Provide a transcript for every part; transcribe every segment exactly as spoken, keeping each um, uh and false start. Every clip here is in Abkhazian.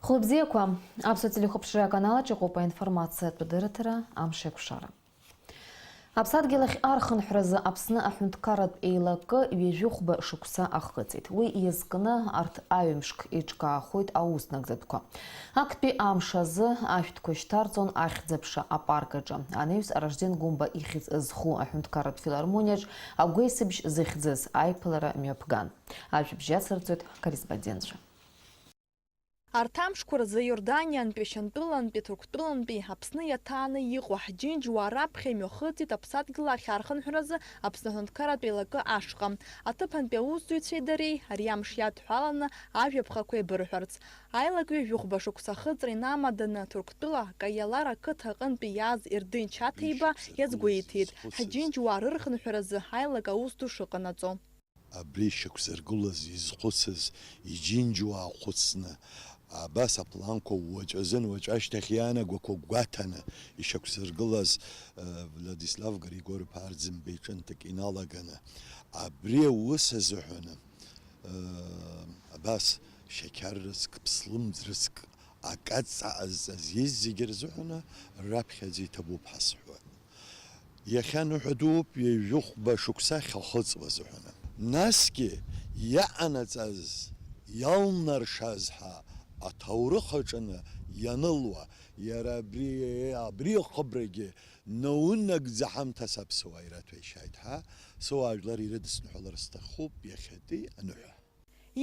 Хәылбзиақәа, Аԥсуа телехәаԥшра аканал аҿы иҟоуп аинформациатә дырраҭара Амш еиқәшара. Аԥсадгьыл ахь архынҳәразы Аԥсны аҳәынҭқарратә еилакы ҩажәихәба шықәса ахыҵит. Уи иазкны арҭ аҩымшк еиҿкаахоит аус нагӡатәқәа. Актәи амш азы ашәҭқәа шьҭарҵон Ахьӡ-аԥша апарк аҿы. Анаҩс Ражден Гәымба ихьӡ зху аҳәынҭқарратә филармониаҿ Агәеисыбжь захьӡыз аиԥылара мҩаԥган. Ажәабжь иацырҵоит ҳкорреспондентцәа. Арҭ амшқәа рзы Иорданиантәи, Шьантәылантәи, Ҭырқәтәылантәи Аԥсны иаҭааны иҟоу ҳџьынџьуаа раԥхьа имҩахыҵит аԥсадгьыл ахь архынҳәразы Аԥсны аҳәынҭқарратә еилакы ашҟа. Аҭыԥантәи аусзуҩцәеи дареи ари амш иадҳәаланы ажәаԥҟақәа еибырҳәарц. Аилак ҩажәихәба шықәса ахыҵра инамаданы Ҭырқәтәыла Каиалар ақыҭа аҟынтәи иааз Ердын Чаҭеиба иазгәеиҭеит, ҳџьынџьуаа рырхынҳәразы аилак аус ду шыҟанаҵо. Абри ишьақәзыргылаз, изхәыцыз, иџьынџьуаа хәыцны, абас апланқәа уаҵәазын уаҵәы ашьҭахь иаанагақәа гәаҭаны ишьақәзыргылаз, э, Владислав Григор-иԥа Арӡынба иҿынтәык иналаганы, абри аус азыҳәаны, э, абас шьақьар рыцк, ԥслымӡ рыцк, акаҵа ҟазҵаз зегьы рзыҳәаны раԥхьаӡа иҭабуп ҳазҳәоит. Иахьа ныҳәа дууп, ҩажәихәба шықәса ахьахыҵуа азыҳәаны. Насгьы иаҟанаҵаз, иалнаршаз ҳәа аҭоурых аҿы ианылуа, иара абри, абри ахыбрагьы наунагӡа ҳамҭас аԥсуаа ираҭәеишьааит ҳәа, сыуаажәлар ирыдысныҳәалар сҭахуп иахьатәи аныҳәа.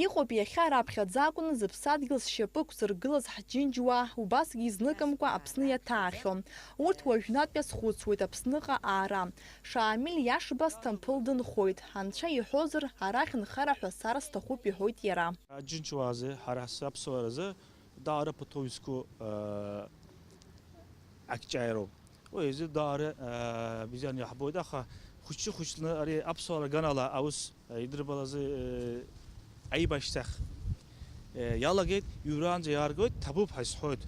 Иҟоуп иахьа раԥхьаӡа акәны зыԥсадгьыл зшьапы ықәзыргылаз ҳџьынџьуаа, убасгьы изныкымкәа Аԥсны иаҭаахьоу. Урҭ уажәнатә иазхәыцуеит Аԥсныҟа аара. Шамиль Иашба Сҭампыл дынхоит. Анцәа иҳәозар, арахь нхара ҳәа сара сҭахуп, иҳәоит иара. Аџьынџьуаа рзы, ҳара ҳаԥсуаа рзы даара ԥыҭоу изқәу, аа, акҿаиароуп. Уи азы даара, аа, бзианы иаҳбоит, аха хәыҷы-хәыҷла ари аԥсуаа рганала аус, аа, идырбалазы, аа, аибашьцәа, аа, иалагеит, иураанӡа иааргоит, ҭабуп ҳәа исҳәоит.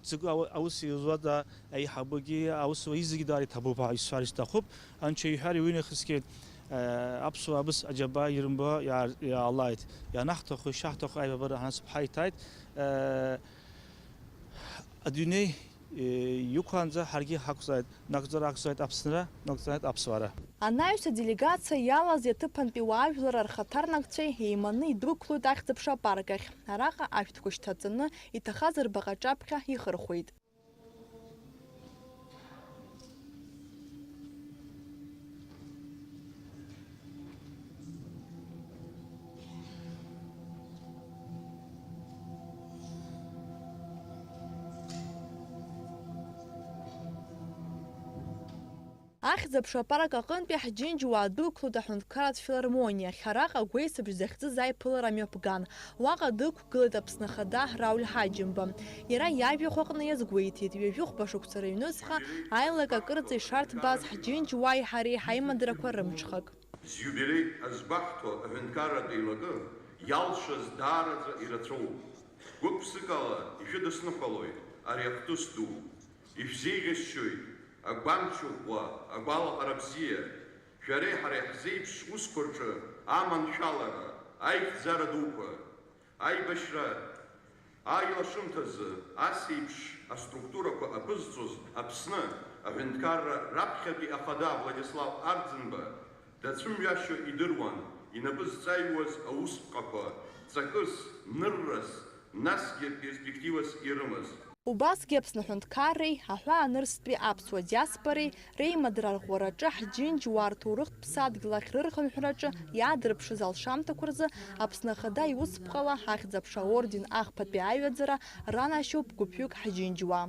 Ҵакы ау-, аус иуазуада аиҳабыгьы, аусура изегьы даара иҭабуп ҳәа исҳәар исҭахуп. Анцәа иҳәар, уи нахысгьы, аа, аԥсуаа абас аџьабаа ирымбо иаар-, иаалааит. Ианаҳҭаху, ишаҳҭаху аибабара ҳнасыԥ ҳаиҭааит. Э, адунеи, э, иқәлаанӡа ҳаргьы ҳақәзааит, нагӡара ақәзааит Аԥсынра, нагӡааит аԥсуара. Анаҩс аделегациа иалаз иаҭыԥантәи уаажәлар рхаҭарнакцәеи еиманы идәықәлоит Ахьӡ-аԥша апарк ахь. Араҟа ашәҭқәа шьҭаҵаны, иҭахаз рбаҟа аҿаԥхьа ихырхәеит. Ахьӡ-аԥша апарк аҟынтәи ҳџьынџьуаа дәықәлоит аҳәынҭқарратә филармониахь, араҟа Агәеисыбжь захьӡыз аиԥылара мҩаԥган. Уаҟа дықәгылеит Аԥсны Ахада Рауль Ҳаџьымба. Иара иажәахә аҟны иазгәеиҭеит, ҩажәихәба шықәса рыҩнуҵҟа аилак акырӡа ишарҭбааз ҳџьынџьуааи ҳареи ҳаимадарақәа рымҽхак. Зиубилеи азгәаҳҭо аҳәынҭқарратә еилакы иалшаз даараӡа ирацәоуп. Гәык-ԥсыкала ишәыдысныҳәалоит ари ахҭыс ду. Ишәзеиӷьасшьоит агәамч ӷәӷәа, агәалаҟара бзиа. Шәареи ҳареи ҳзеиԥш усқәа рҿы аманшәалара, аихьӡара дуқәа, аибашьра аилашымҭазы ас еиԥш аструктурақәа аԥызҵоз Аԥсны аҳәынҭқарра раԥхьатәи ахада Владислав Арӡынба дацәымҩашьо идыруан инапы зҵаҩуаз аусԥҟақәа ҵакыс, ныррас, насгьы перспективас ирымаз. Убасгьы Аԥсны аҳәынҭқарреи аҳәаанырцәтәи аԥсуа диаспореи реимадара арӷәӷәараҿы ҳџьынџьуаа рҭоурыхтә ԥсадгьыл ахь рырхынҳәраҿы иаадырԥшыз алшамҭақәа рзы Аԥсны Ахада иусԥҟала Ахьӡ-аԥша аорден ахԥатәи аиҩаӡара ранашьоуп гәыԥҩык ҳџьынџьуаа.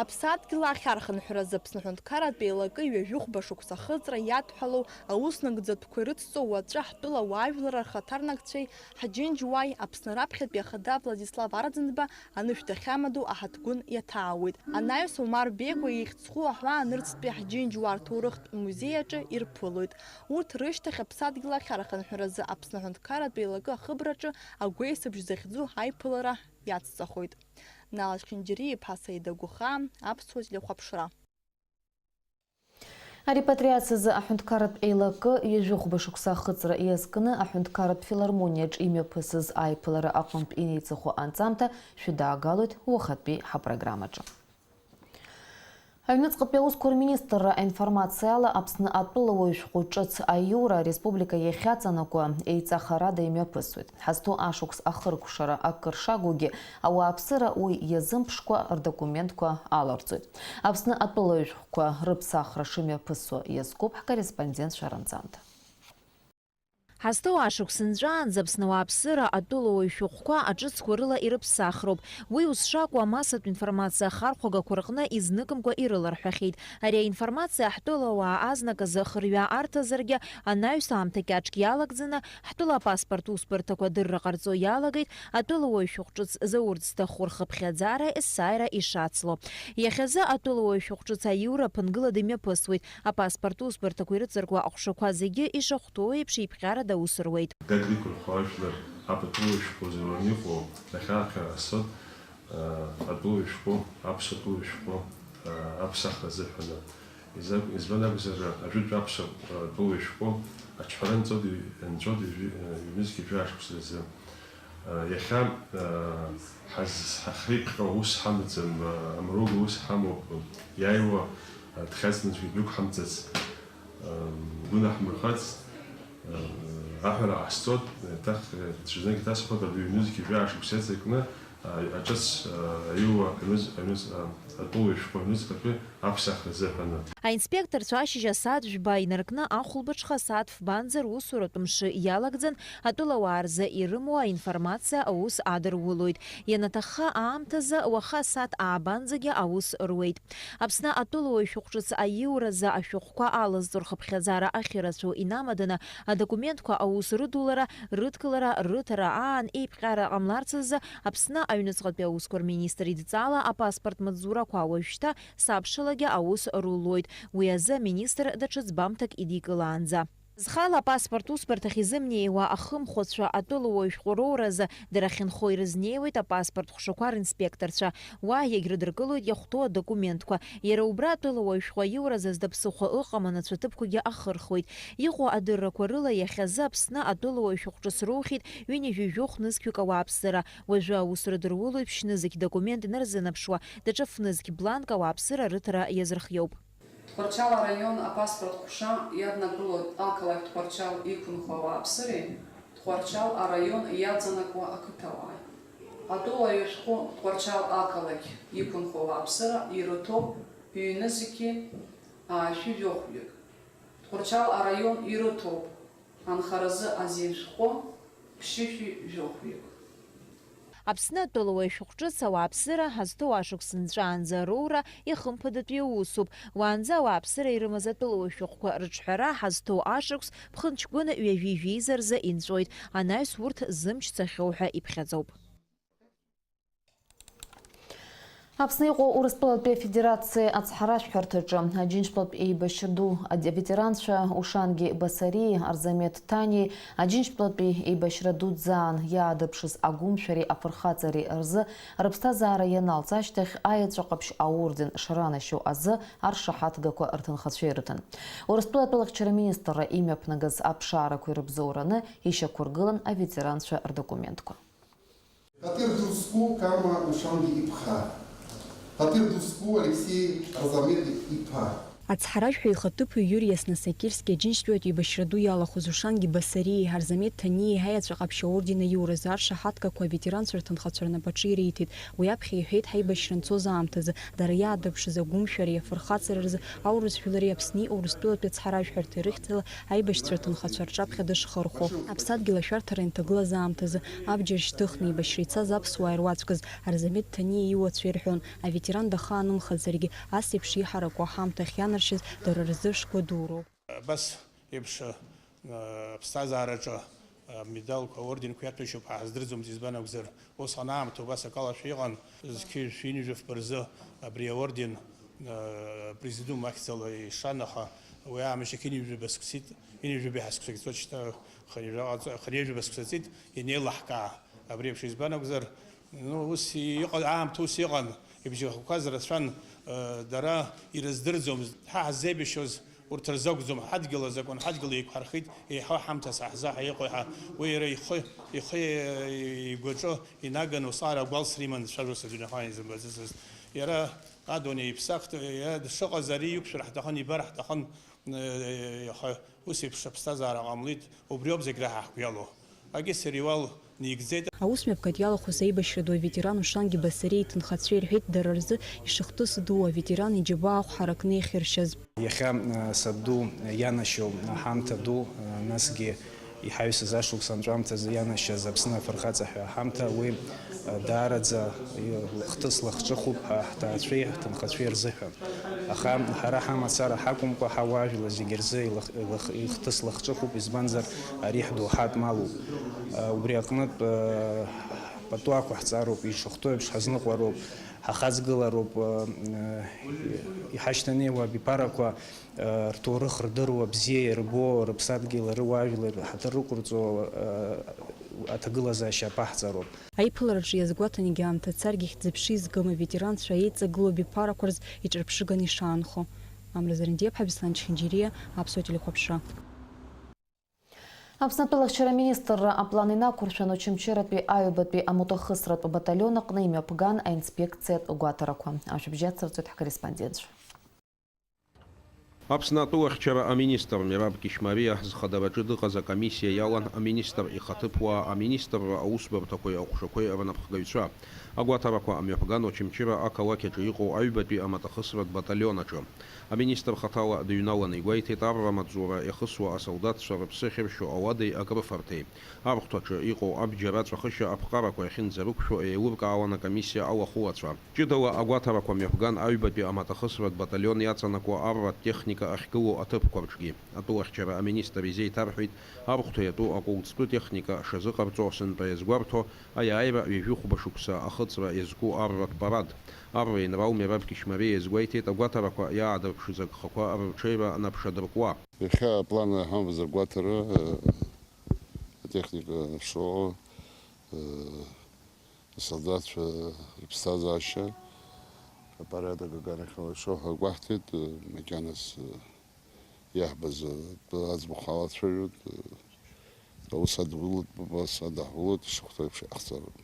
Аԥсадгьыл ахь архынҳәразы Аԥсны аҳәынҭқарратә еилакы ҩажәихәба шықәса ахыҵра иадҳәалоу аус нагӡатәқәа ирыцҵо уаҵәы ҳтәыла уаажәлар рхаҭарнакцәеи ҳџьынџьуааи Аԥсны раԥхьатәи ахада Владислав Арӡынба анышә дахьамадоу аҳаҭгәын иаҭаауеит. Анаҩс Омар Беигәа ихьӡ зху аҳәаанырцәтәи ҳџьынџьуаа рҭоурыхтә музеи аҿы ирԥылоит. Урҭ рышьҭахь Аԥсадгьыл ахь архынҳәразы Аԥсны аҳәынҭқарратә еилакы ахыбраҿы Агәеисыбжь захьӡу аиԥылара иацҵахоит. Нала Чхинџьариа-иԥа Саида Гәыхаа, Аԥсуа телехәаԥшра. Арепатриациазы аҳәынҭқарратә еилакы ҩажәихәба шықәса ахыҵра иазкны аҳәынҭқарратә филармониаҿ имҩаԥысыз аиԥылара аҟынтә инеиҵыху анҵамҭа шәыдаагалоит уахатәи ҳапрограммаҿы. Аҩныҵҟатәи аусқәа рминистрра аинформациала, Аԥсны атәылауаҩ шәҟәы ҿыц аиура ареспублика иахьаҵанакуа еиҵахарада имҩаԥысуеит. Ҳазҭоу ашықәс ахыркәшара акыр шагугьы, ауааԥсыра уи иазымԥшкәа рдокументқәа аларҵоит. Аԥсны атәылауаҩ шәҟәқәа рыԥсахра шымҩаԥысуа иазкуп ҳкорреспондентцәа ранҵамҭа. Ҳазҭоу ашықәс нҵәаанӡа Аԥсны ауааԥсыра атәылауаҩ шәҟәқәа аҿыцқәа рыла ирыԥсахроуп. Уи ус шакәу амассатә информациа ахархәагақәа рҟны изныкымкәа ирыларҳәахьеит. Ари аинформациа ҳтәылауаа азныказы хырҩаа арҭазаргьы, анаҩс аамҭа кьаҿк иалагӡаны, ҳтәыла апаспорт усбарҭақәа адырра ҟарҵо иалагеит, атәылауаҩ шәҟәҿыц заурц зҭаху рхыԥхьаӡара есааира ишацло. Иахьазы атәылауаҩ шәҟәҿыц аиура ԥынгылада имҩаԥысуеит. Апаспорт усбарҭақәа ирыҵаркуа аҟәшақәа зегьы ишахәҭоу еиԥш еиԥҟьарада аус руеит. Дад иқәынхо ажәлар апату шәҟәы зауаны иҟоу, нахьаахьа асот, атәылауаҩ шәҟәы, аԥсуа тәылауаҩ шәҟәы, аԥсахра азыҳәаны. Изак-, избан акәзар, ажәытә аԥсуа тәылауаҩ шәҟәы аҿҳәара нҵәоит, нҵәоит ҩ-, ҩнызқьи жәаа шықәса рзы. Иахьа ҳаз-, ҳахеиԥҟьо ус ҳамаӡам, амруга ус ҳамоуп, иааиуа дхьаҵны аӡәгьы днықәҳамҵац, гәы наҳмырхац, аҳәара ҟасҵоит, еиҭах ҽазнык иҭасҳәоит, абри ҩнызқьи жәаа шықәса иаҵакны аҿыц аиуа аҩныҵ-, аҩныҵ-, атәылауаҩ шәҟәы аҩныҵҟатәи аԥсахра азыҳәаны. Аинспекторцәа ашьыжь асааҭ жәба инаркны ахәылбыҽха асааҭ фбанӡа русуратә мшы иалагӡан, атәылауаа рзы ирымоу аинформациа аус адырулоит. Ианаҭахха аамҭазы уаха асааҭ аабанӡагьы аус руеит. Аԥсны атәылауаҩ шәҟәҿыц аиуразы ашәҟәқәа алазҵо рхыԥхьаӡара ахьырацәоу инамаданы, адокументқәа аус рыдулара, рыдкылара, рыҭара аан еиԥҟьара ҟамларц азы Аԥсны аҩныҵҟатәи аусқәа рминистр идҵала апаспорт маҵзурақәа уажәшьҭа сабшалагьы аус рулоит. Уи азы аминистр даҽа ӡбамҭак идикылаанӡа. Зхала апаспорт усбарҭахь изымнеиуа ахымхәацәа атәылауаҩ шәҟәы роуразы дара ахьынхо ирызнеиуеит апаспорт ҟәшақәа ринспекторцәа. Уа иагьрыдыркылоит иахәҭоу адокументқәа. Иара убра атәылауаҩ шәҟәы аиуразы зда ԥсыхәа ыҟам анацәа ҭыԥқәагьы ахырхуеит. Иҟоу адыррақәа рыла иахьазы Аԥсны атәылауаҩ шәҟәҿыц роухьеит ҩынҩажәи жәохә нызқьҩык ауааԥсыра. Уажәы аус рыдырулоит ԥшь-нызқь документ инарзынаԥшуа, даҽа ф-нызқь бланк ауааԥсыра рыҭара иазырхиоуп. Тҟәарчал араион апаспорт ҟәша иаднакылоит ақалақь Тҟәарчал иқәынхо ауааԥсыреи Тҟәарчал араион иаҵанакуа ақыҭауааи. Атәылауаҩ шәҟәы Тҟәарчал ақалақь иқәынхо ауааԥсыра ирыҭоуп ҩ-нызқьи аашәи жәохәҩык. Тҟәарчал араион ирыҭоуп анхаразы азин шәҟәы ԥшьышәи жәохәҩык. Аԥсны атәылауаҩ шәҟәҿыц ауааԥсыра ҳазҭоу ашықәс нҵәаанӡа роура ихымԥадатәи аусуп. Уаанӡа ауааԥсыра ирымаз атәылауаҩ шәҟәқәа рыҿҳәара ҳазҭоу ашықәс ԥхынҷкәын ҩажәи жәеиза рзы инҵәоит, анаҩс урҭ зымч цахьоу ҳәа иԥхьаӡоуп. Аԥсны иҟоу Урыстәылатәи Афедерациа ацҳаражәҳәарҭаҿы Аџьынџьтәылатә еибашьра ду аветеранцәа Ушанги Басариеи, Арзамеҭ Ҭаниеи, Аџьынџьтәылатәи еибашьра дуӡӡаан иаадырԥшыз агәымшәареи афырхаҵареи рзы рыԥсҭазаара ианалҵ ашьҭахь, аеҵәа ҟаԥшь аорден шранашьоу азы аршаҳаҭгақәа рҭынхацәа ирыҭан. Урыстәылатәи алахьчара министрра имҩаԥнагаз аԥшаарақәа ирыбзоураны ишьақәыргылан аветеранцәа рдокументқәа. Ҳаҭыр ду зқәу Карма Ушанги иԥҳа. Ҳаҭыр ду зқәу Алексеи Арзамеҭ иԥа. Ацҳаражәҳәаҩ ихаҭыԥуаҩ Иури Аснасакирски Аџьынџьтәылатә еибашьра ду иалахәыз Ушанги Басариеи Арзамеҭ Ҭаниеи аеҵәа ҟаԥшь аорден аиуразы аршаҳаҭгақәа аветеранцәа рҭынхацәа рнапаҿы ириҭеит. Уи аԥхьа иҳәеит, ҳаибашьра анцоз аамҭазы дара иаадырԥшыз агәымшәареи афырхаҵареи рзы аурыс жәлари Аԥсни Урыстәылатәи ацҳаражәҳәарҭеи рыхьӡала аибашьцәа рҭынхацәа рҿаԥхьа дышхырхәо. Аԥсадгьыл ашәарҭара ианҭагылаз аамҭазы абџьар шьҭыхны еибашьра ицаз аԥсуаа ируаӡәкыз Арзамеҭ Ҭаниа иуацәа ирҳәон, аветеран дахаанымхазаргьы, ас еиԥш иҳараку аҳамҭа ахьианаршьаз дара рзы шгәадуроуп. Абас еиԥш, а, аԥсҭазаараҿы амедалқәа, аорденқәа иаҭәашьоуп ҳәа ҳаздырӡомызт, избан акәзар, усҟан аамҭа убас акалашәа иҟан, зқьи жәшәи ҩынҩажәи фба рзы абри аорден, а, Президиум ахьӡала ишан, аха уи аамышьҭахь ҩынҩажәи фба сықәсит, ҩынҩажәи фба иҳазқәсагьы цоит шьҭа, хынҩажәи ҟаҵо-, хынҩажәи фба сықәсаҵеит, ианеилаҳкаа. Абри еиԥш избан акәзар, ну, ус иҟан, аамҭа ус иҟан, ибжьахақәаз рацәан, а, дара ирыздырӡомызт. Ҳа ҳаззеибашьуаз Урҭ рзы акәӡам, ҳадгьыл азакәан, ҳадгьыл еиқәҳархеит, еиҳау ҳамҭас ҳаҳзааҳа иҟоу ҳәа, уи иара ихы, ихы игәаҿы инаганы усҟара агәалсра иманы дцәажәоз адунеихаан изымбаӡацызт. Иара адунеи иԥсахт, иара дшыҟаз ари иқәшәар ҳҭахын, ибар ҳҭахын, э, аха ус еиԥш аԥсҭазаара ҟамлеит, убриоуп зегь раҳа ҳгәы иалоу. Агьысыр иуал нигӡеит. Аусмҩаԥгатә иалахәыз аибашьра ду аветеран Ушанги Басариа иҭынхацәа ирҳәеит, дара рзы ишыхҭыс ду аветеран иџьабаа ахә ҳаракны иахьыршьаз. Иахьа, а, сабду ианашьоу аҳамҭа ду, а, насгьы иҳаҩсыз ашықәс анҵәамҭазы ианашьаз Аԥсны афырхаҵа ҳәа аҳамҭа, уи, а, даараӡа, и-, хҭыс лахҿыхуп ҳа-, ҳҭаацәеи ҳҭынхацәеи рзыҳәан. Аха ҳара ҳамацара ҳакәымкәа, ҳауаажәлар зегьы рзы илых-, илых-, ихҭыс лахҿыхуп, избанзар, ари ҳдоуҳатә малуп. Убри аҟнытә, пату ақәаҳҵароуп, ишахәҭоу еиԥш ҳазныҟәароуп, ҳахаҵгылароуп, иҳашьҭанеиуа абиԥарақәа рҭоурых рдыруа, бзиа ирбо, рыԥсадгьыл, руаажәлар ҳаҭыр рықәырҵо аҭагылазаашьа аԥаҳҵароуп. Аиԥылараҿы иазгәаҭан, егьа аамҭа царгьы хьӡ-ԥшьа изгым аветеранцәа еиҵагылоу абиԥарақәа рзы иҿырԥшыганы ишаанхо. Амра Зарандиаԥҳа, Беслан Чхинџьириа, Аԥсуа телехәаԥшра. Аԥсны атәылахьчара аминистрра аплан инақәыршәан, Очамчыратәи аҩбатәи амотохысратә баталион аҟны имҩаԥган аинспекциатә гәаҭарақәа. Ажәабжь ацырҵоит ҳкорреспондентцәа. Аԥсны атәылахьчара аминистр Мераб Кьышьмариа зхадараҿы дыҟаз акомиссиа иалан аминистр ихаҭыԥуаа, аминистрра аусбарҭақәеи аҟәшақәеи рнапхгаҩцәа. Агәаҭарақәа амҩаԥган Очамчыра ақалақь аҿы иҟоу аҩбатәи амаҭахысратә баталион аҿы. Аминистр хаҭала дыҩналаны игәеиҭеит, арра маҵзура иахысуа асолдаҭцәа рыԥсы ахьыршьо ауадеи акрыфарҭеи. Архәҭаҿы иҟоу абџьар аҵәахышьа аԥҟарақәа иахьынӡарықәшәо еилыркаауан акомиссиа алахәылацәа. Ҷыдала агәаҭарақәа мҩаԥган аҩбатәи амаҭахысратә баталион иаҵанакуа арратә техника ахьгылоу аҭыԥқәа рҿгьы. Атәылахьчара аминистр изеиҭарҳәеит, архәҭа иатәу акәылӡтәы техника шазыҟарҵо сынтәа иазгәарҭо аиааира ҩажәихәба шықәса ахыҵра иазку арратә парад. Арра инрал Мераб Кьышьмариа иазгәеиҭеит, агәаҭарақәа иаадырԥшыз агхақәа рырҽеира анаԥшадыркуа. Иахьа аплан ҳамаз агәаҭара, э, атехника шо, э, асолдаҭцәа рыԥсҭазаашьа, апорядок аганахьала шо ҳәа гәаҳҭеит, э, макьаназ, э, иаҳбаз, э, аӡбахә ҳалацәажәоит, э, аус адгылоит, ас адаҳулоит, ишахәҭоу еиԥш иҟаҳҵароуп.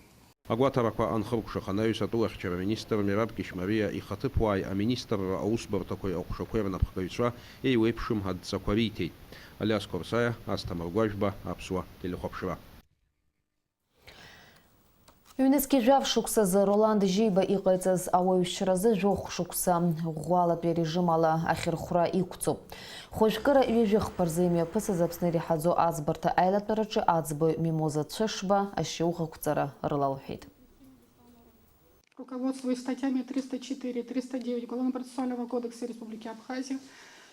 Агәаҭарақәа анхыркәшах анаҩс, атәылахьчара министр Мераб Кьышьмариа ихаҭыԥуааи аминистрра аусбарҭақәеи аҟәшақәеи рнапхгаҩцәа еиуеиԥшым адҵақәа риҭеит. Алиас Қорсаиа, Асҭамыр Гәажәба, Аԥсуа телехәаԥшра. Ҩнызқьи жәаф шықәсазы Роланд Жьиба иҟаиҵаз ауаҩшьразы жәохә шықәса ӷәӷәалатәи арежим ала ахьырхәра иқәҵоуп. Хәажәкыра ҩажәи хԥа рзы имҩаԥысыз Аԥсны иреиҳаӡоу аӡбарҭа аилатәараҿы аӡбаҩ Мимоза Цәышба ашьауӷақәҵара рылалҳәеит. Руководствуясь статьями триста четыре и триста девять Уголовно-процессуального кодекса Республики Абхазия,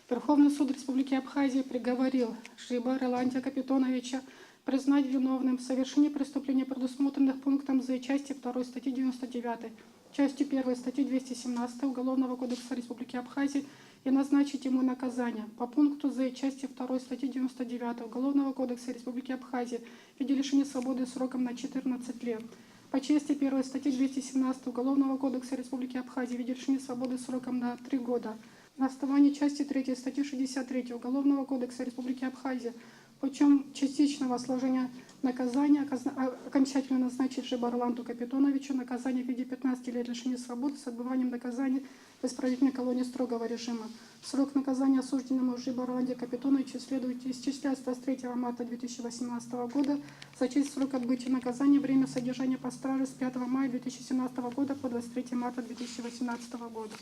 Верховный суд Республики Абхазия приговорил Жиба Роланда Капитоновича признать виновным в совершении преступлений, предусмотренных пунктом З части второй статьи девяносто девятой, частью первой статьи двести семнадцатой Уголовного кодекса Республики Абхазия, и назначить ему наказание по пункту З части второй статьи девяносто девятой Уголовного кодекса Республики Абхазия в виде лишения свободы сроком на четырнадцать лет. По части первой статьи двести семнадцатой Уголовного кодекса Республики Абхазия в виде лишения свободы сроком на три года. На основании части третьей статьи шестьдесят третьей Уголовного кодекса Республики Абхазия путём частичного сложения наказания оказа-, а, окончательно назначить Жиба Роланду Капитоновичу наказание в виде пятнадцати лет лишения свободы с отбыванием наказания в исправительной колонии строгого режима. Срок наказания осужденному Жиба Роланде Капитоновичу следует исчислять с двадцать третьего марта две тысячи восемнадцатого года, зачесть срок отбытия наказания, время содержания под стражей с пятого мая две тысячи семнадцатого года по двадцать третье марта две тысячи восемнадцатого года.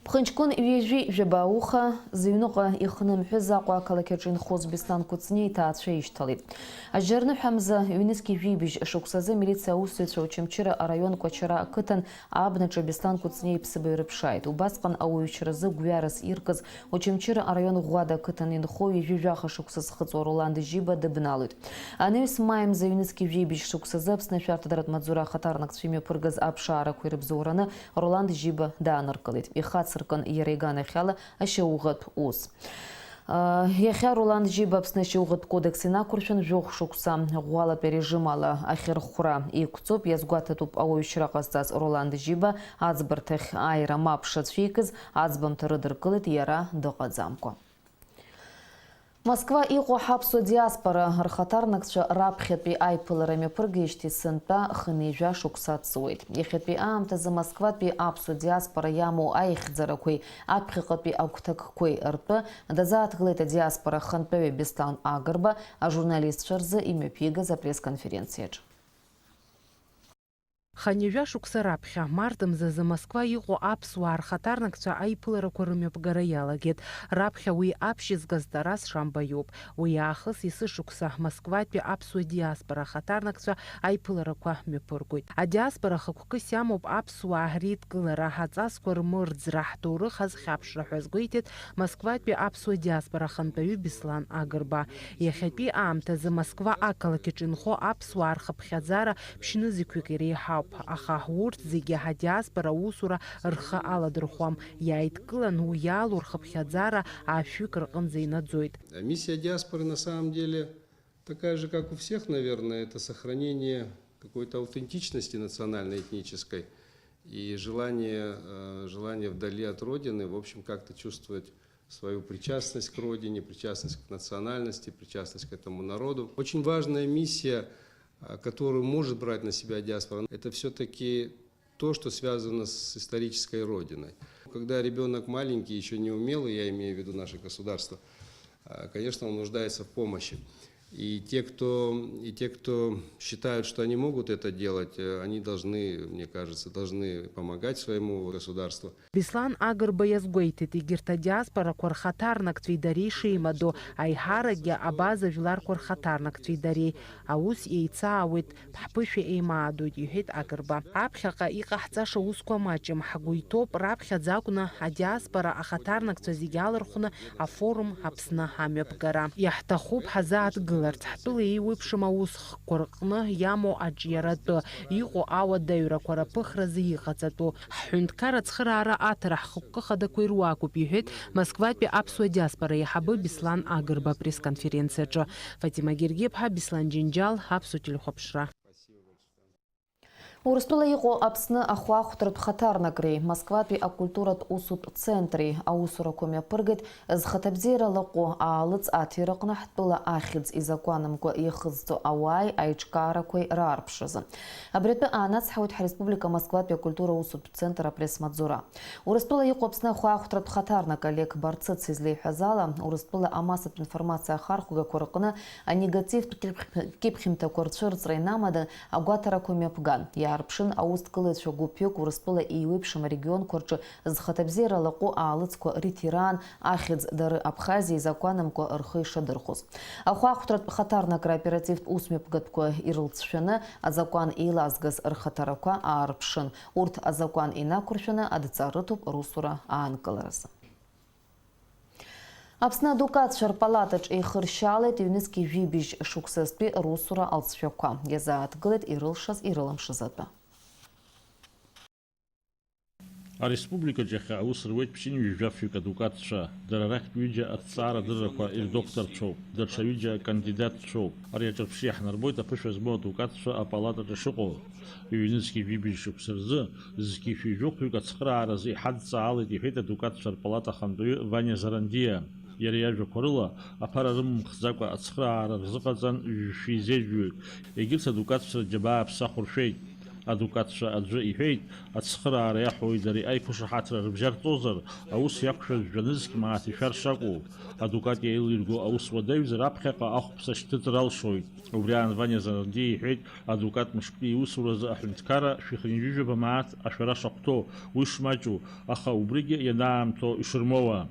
Ԥхынҷкәын ҩажәи жәаба ауха зыҩныҟа ихнымҳәыз Аҟәа ақалақь аҿы инхоз Беслан Кәыҵниа иҭаацәа ишьҭалеит. Ажьырныҳәа мза ҩнызқьи жәибжь шықәсазы амилициа аусзуҩцәа Очамчыра араион Кәачара ақыҭан абнаҿы Беслан Кәыҵниа иԥсыбаҩ рыԥшааит. Убасҟан ауаҩшьразы гәҩарас иркыз Очамчыра араион Ӷәӷәада ақыҭан инхо ҩажәи жәаха шықәса зхыҵуа Ролан Жьиба дыбналоит. Анаҩс маи мза ҩнызқьи жәибжь шықәсазы Аԥсны ашәарҭадаратә маҵзура ахаҭарнакцәа имҩаԥыргаз аԥшаарақәа ирыбзоураны Ролан Жьиба дааныркылеит. Ихацыркын иара иганахьала ашьауӷатә ус. Иахьа Ролан Џьиба Аԥсны ашьауӷатә кодекс инақәыршәан жәохә шықәса ӷәӷәалатәи арежим ала ахьырхәра иқәҵоуп. Иазгәаҭатәуп ауаҩшьра ҟазҵаз Ролан Џьиба аӡбарҭахь ааира мап шацәикыз, аӡбамҭа рыдыркылеит иара дыҟаӡамкәа. Москва иҟоу ҳаԥсуа диаспора рхаҭарнакцәа раԥхьатәи аиԥылара мҩаԥыргеижьҭеи сынтәа хынҩажәа шықәса ҵуеит. Иахьатәи аамҭазы Москватәи аԥсуа диаспора иамоу аихьӡарақәеи аԥхьаҟатәи агәҭакқәеи ртәы дазааҭгылеит адиаспора ахантәаҩы Беслан Агрба ажурналистцәа рзы имҩаԥигаз апресс-конференциаҿ. Хынҩажәа шықәса раԥхьа, март мзазы Москва иҟоу аԥсуаа рхаҭарнакцәа аиԥыларақәа рымҩаԥгара иалагеит. Раԥхьа уи аԥшьызгаз Тарас Шамба иоуп. Уи аахыс есышықәса Москватәи аԥсуа диаспора ахаҭарнакцәа аиԥыларақәа мҩаԥыргоит. Адиаспора хықәкыс иамоуп аԥсуаа реидкылара, аҵасқәа рмырӡра, ҳҭоурых азхьаԥшра ҳәа азгәеиҭеит Москватәи аԥсуа диаспора ахантәаҩы Беслан Агрба. Иахьатәи аамҭазы Москва ақалақь аҿы инхо аԥсуаа рхыԥхьаӡара ԥшьнызқьҩык иреиҳауп, аха урҭ зегьы адиаспора аусура рхы аладырхәуам, иааидкылан уи иалоу рхыԥхьаӡара ашәҩык рҟынӡа инаӡоит. Миссия диаспоры на самом деле такая же, как у всех, наверное, это сохранение какой-то аутентичности национально-этнической и желание, э, желание вдали от родины, в общем, как-то чувствовать свою причастность к родине, причастность к национальности, причастность к этому народу. Очень важная миссия, а, которую может брать на себя диаспора, это всё-таки то, что связано с исторической родиной. Когда ребёнок маленький, ещё не умелый, я имею в виду наше государство, а, конечно, он нуждается в помощи. И те, кто, и те, кто считают, что они могут это делать, э, они должны, мне кажется, должны помогать своему государству. Беслан Агрба иазгәеиҭеит, егьырҭ адиаспорақәа рхаҭарнакцәеи дареи шеимадоу, аиҳаракгьы абаза жәларқәа рхаҭарнакцәеи дареи аус еицаауеит, ҳԥышәа еимаадоит, иҳәеит Агрба. Аԥхьаҟа иҟаҳҵаша усқәа маҷым, ҳгәы иҭоуп раԥхьаӡа акәны адиаспора ахаҭарнакцәа зегьы алархәны афорум Аԥсны амҩаԥгара. Иаҳҭахуп ҳазааҭгыларц, ҳтәыла еиуеиԥшым аус хкқәа рҟны иамоу аҿиаратәы, иҟоу ауадаҩрақәа раԥыхразы иҟаҵатәу. Ҳҳәынҭқар ацхыраара аҭара ҳхықәкы хадақәа ируакуп, иҳәеит Москватәи аԥсуа диаспора аиҳабы Беслан Агрба апресс-конференциаҿы. Фатима Гергиԥҳа, Беслан Џьынџьал, Аԥсуа телехәаԥшра. Урыстәыла иҟоу Аԥсны ахәаахәҭратә хаҭарнакреи Москватәи акультуратә усутә центри аусурақәа мҩаԥыргеит зхаҭабзиара лаҟәу аалыҵ аҭира аҟны ҳтәыла ахьӡ изакәанымкәа иахызҵо ауааи аиҿкаарақәеи раарԥшразы. Абри атәы аанацҳауеит ҳреспублика Москватәи акультура усутә центр апресс-маҵзура. Урыстәыла иҟоу Аԥсны ахәаахәҭратә хаҭарнак Олег Барцыц излеиҳәаз ала, Урыстәыла амассатә информациа ахархәгақәа рҟны анегативтә кьыԥхь-, кьыԥхьымҭақәа рцәырҵра инамадан агәаҭарақәа мҩаԥган. Иаарԥшын аусҭгылаҩцәа гәыԥҩык Урыстәыла еиуеиԥшым арегионқәа рҿы зхаҭабзиара лаҟәу аалыҵқәа риҭираан, ахьӡ дары Абхазиа изакәанымкәа рхы ишадырхәоз. Ахәаахәҭратә хаҭарнакра оперативтә усмҩаԥгатәқәа ирылҵшәаны азакәан еилазгаз рхаҭарақәа аарԥшын. Урҭ азакәан инақәыршәаны адҵа рыҭоуп русура аанкыларазы. Аԥсны адукатцәа рпалатаҿ еихыршьаалеит ҩнызқьи жәибжь шықәсазтәи русура алҵшәақәа. Иазааҭгылеит ирылшаз, ирылымшаз атәы. Ареспубликаҿ иахьа аус руеит ԥшьынҩажәи жәафҩык адукатцәа, дара рахьтә ҩыџьа аҭҵаарадыррақәа ирдокторцәоуп, даҽа ҩыџьа акандидатцәоуп. Ари аҿырԥшы иаҳнарбоит аԥышәа змоу адукатцәа апалатаҿы шыҟоу. Ҩнызқьи жәибжь шықәса рзы зқьи шәи жәохәҩык ацхырааразы иҳадҵаалеит, иҳәеит адукатцәа рпалата ахантәаҩы Ваниа Зарандиа. Иара иажәақәа рыла, аԥара рымымхӡакәа ацхыраара рзыҟаҵан жәшәи зежәҩык. Егьырҭ адукатцәа рџьабаа аԥсы ахәыршәеит. Адукатцәа аӡәы иҳәеит, ацхыраара иаҳәои дареи аиқәышаҳаҭра рыбжьарҵозар, аус иақәшәаз жәанызқь мааҭ ишәар шакәу. Адукат иаилирго аус уадаҩзар аԥхьаҟа ахәԥса шьҭыҵыр алшоит. Убри аан Ваниа Зарандиа иҳәеит, адукат мышкы иусуразы аҳәынҭқарра шәи хынҩажәижәаба мааҭ ашәара шахәҭоу, уи шмаҷу, аха убригьы ианаамҭоу ишырмоуа.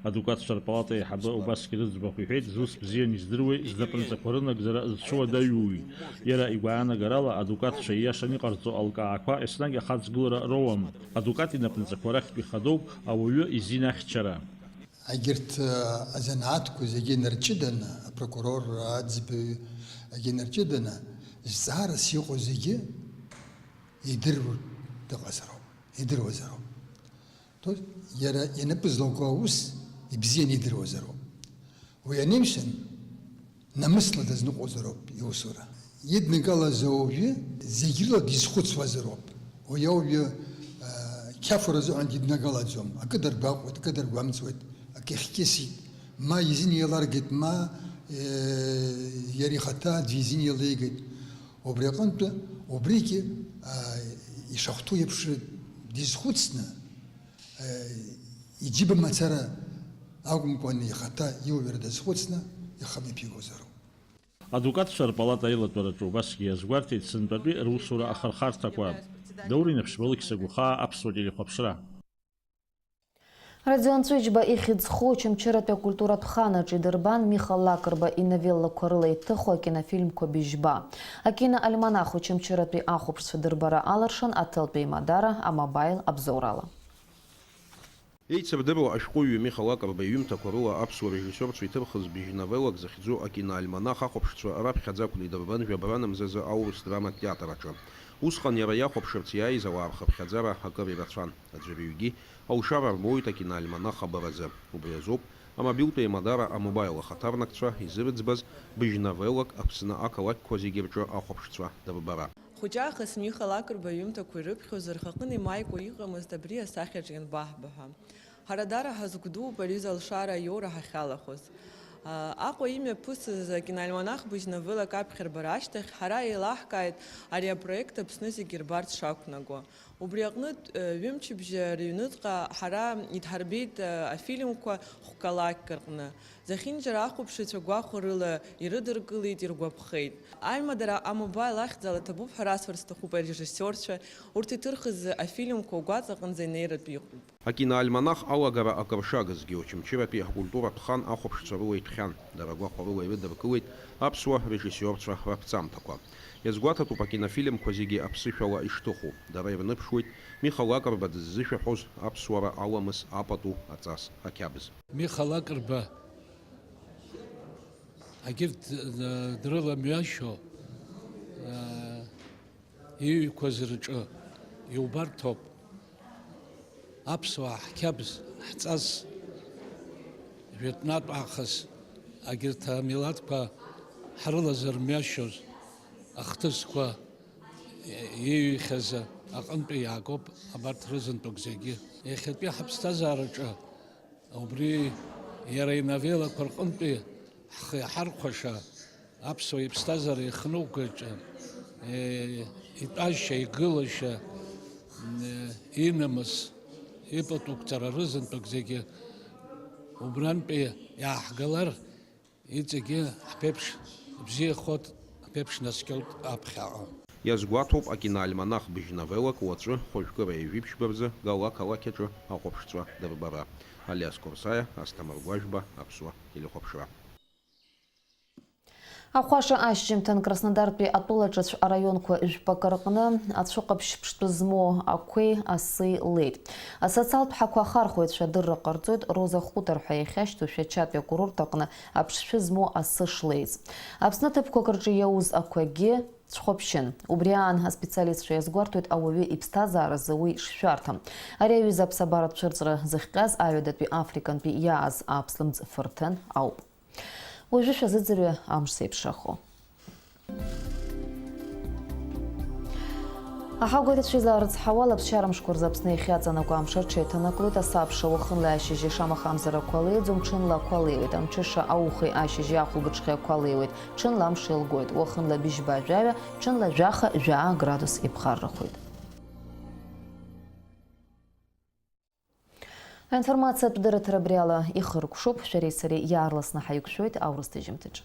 Адукатцәа рпалата аиҳабы убасгьы рыӡбахә иҳәеит, зус бзианы издыруеи знапынҵақәа рынагӡара зцәуадаҩуи. Иара игәаанагарала, адукатцәа ииашаны иҟарҵо алкаақәа еснагь ахаҵгылара роуам. Адукат инапынҵақәа рахьтә ихадоуп ауаҩы изинахьчара. Егьырҭ, э, азанааҭқәа зегьы нарҷыданы, апрокурор, аӡбаҩ, егьи нарҷыданы, зҵаарас иҟоу зегьы идыруа дыҟазароуп, идыруазароуп. То есть иара инапы злаку аус ибзианы идыруазароуп. Уи анимшьан, намысла дазныҟәозароуп иусура. Иднагалаз ауаҩы зегь рыла дизхәыцуазароуп. Уи ауаҩы, аа, қьафура азыҳәан диднагалаӡом. Акы даргәаҟуеит, акы даргәамҵуеит, акы ихькьысит. Ма изин еиларгеит, ма, э, иара ихаҭа аӡәы изин еилеигеит. Убри аҟынтәы, убригьы, аа, ишахәҭоу еиԥш дизхәыцны, Иџьыба мацара акәымкәан, ихаҭа иуаҩра дазхәыцны ихы мҩаԥигозароуп. Адвокатцәа рпалата аилатәараҿы убасгьы иазгәарҭеит сынтәатәи русура ахырхарҭақәа. Даур Инаԥшьба, Алықьса Гәхаа, Аԥсуа телехәаԥшра. Родион Ҵәыџьба ихьӡ зху Очамчыратәи акультуратә ханаҿ идырбан Миха Лакрба иновеллақәа рыла иҭыху акинофильмқәа быжьба. Акиноальманах Очамчыратәи ахәаԥшцәа дырбара алыршан аҭелтә еимадара амобаил абзоурала. Еицырдыруа ашәҟәыҩҩы Миха Лакрба иҩымҭақәа рыла аԥсуа режиссиорцәа иҭырхыз быжь новеллак захьӡу акиноальманах ахәаԥшцәа раԥхьаӡа акәны идырбан жәабран мзазы аурыс драматә театр аҿы. Усҟан иара иахәаԥшырц иааиз ауаа рхыԥхьаӡара акыр ирацәан, аӡәырҩгьы алшара рмоуит акиноальманах абаразы. Убри азоуп амобилтә еимадара амобаил ахаҭарнакцәа изырӡбаз быжь новеллак Аԥсны ақалақьқәа зегьы рҿы ахәаԥшцәа дырбара. Хәыҷаахыс Миха Лакрба иҩымҭақәа ирыԥхьоз рхаҟны имааикәа иҟамызт абри асахьаҿ ианбаҳба ҳәа. Ҳара дара ҳазгәдууп ари залшара аиоура ҳахьалахәыз. Аҟәа имҩаԥысыз акиноальманах быжь новеллак аԥхьарбара ашьҭахь ҳара еилаҳкааит ари апроект Аԥсны зегьы рбарц шақәнаго. Убри аҟнытә, ҩымчыбжьа рыҩныҵҟа ҳара идҳарбеит афильмқәа хәкалакьк рҟны. Зехьынџьара ахәаԥшыҩцәа гәахәарыла ирыдыркылеит, иргәаԥхеит. Аимадара амобаил ахьӡала ҭабуп ҳәа расҳәар сҭахуп арежиссиорцәа, урҭ иҭырхыз афильмқәа угәаҵа аҟынӡа инеиратәы иҟоуп. Акиноальманах алагара акыр шагызгьы Очамчыратәи акультуратә хан ахәаԥшцәа рыла иҭәхьан, дара гәахәарыла ирыдыркылеит аԥсуа режиссиорцәа раԥҵамҭақәа. Иазгәаҭатәуп акинофильмқәа зегьы аԥсышәала ишҭыху, дара ирныԥшуеит Миха Лакрба дыззышәаҳәоз аԥсуара аламыс апату аҵас ақьабз. Миха Лакрба агьырҭ, э, дрыламҩашьо, э, иҩқәаз рҿы иубарҭоуп аԥсуаа ҳқьабз, ҳҵас, жәытәнатә аахыс агьырҭ амилаҭқәа ҳрылазар мҩашьоз ахҭысқәа иҩхьаз аҟынтәи иаагоуп абарҭ рызынтәык зегьы. Иахьатәи ҳаԥсҭазаараҿы Убри иара иновеллақәа рҟынтәи ҳхы иаҳархәаша, аԥсуа иԥсҭазаара ихныҟәгараҿы, е, итәашьа, игылашьа, е, инамыс, ипатуқәҵара рызынтәык зегьы убрантәи иааҳгалар, Иҵегьы ҳԥеиԥш бзиахоит, ҳԥеиԥш наскьоит аԥхьаҟа. Иазгәаҭоуп акиноальманах быжь новеллак уаҵәы хәажәкыра ҩажәи ԥшьба рзы Гала ақалақь аҿы ахәаԥшцәа дырбара. Алиас Қорсаиа, Асҭамыр Гәажәба, Аԥсуа телехәаԥшра. Ахәаша ашьжьымҭан Краснодартәи атәылаҿы араионқәа жәпакы рҟны ацәыҟаԥшь ԥштәы змоу ақәеи аси леит. Асоциалтә ҳақәа ахархәаҩцәа адырра ҟарҵоит Роза Хутор ҳәа иахьашьҭоу Шәачатәи акурорт аҟны аԥшшәы змоу асы шлеиз. Аԥсны ҭыԥқәак рҿы иауз ақәагьы цәхәаԥшьын. Убри аан аспециалистцәа иазгәарҭоит ауаҩы иԥсҭазааразы уи шшәарҭам. Ари аҩыза аԥсабаратә цәырҵра зыхҟьаз аҩадатәи Африкантәи иааз аԥслымӡ фырҭын ауп. Уажәы шәазыӡырҩы амш зеиԥшрахо. Аҳауагәеиҭацәа излаарыцҳауа, алаԥсшьара мшқәа рзы Аԥсны иахьаҵанакуа амш аҽеиҭанаклоит, асабша уахынла ашьыжь шамахамзар ақәа леиӡом, ҽынла ақәа леиуеит, амҽыша аухеи ашьыжьи ахәылбыҽхеи ақәа леиуеит, ҽынла амш еилгоит, уахынла быжьба жәаҩа, ҽынла жәаха жәаа градус иԥхаррахоит. Аинформациатә дырраҭара абри ала ихыркәшоуп, шәареи сареи иаарласны ҳаиқәшәоит аурыс ҭыжьымҭаҿы.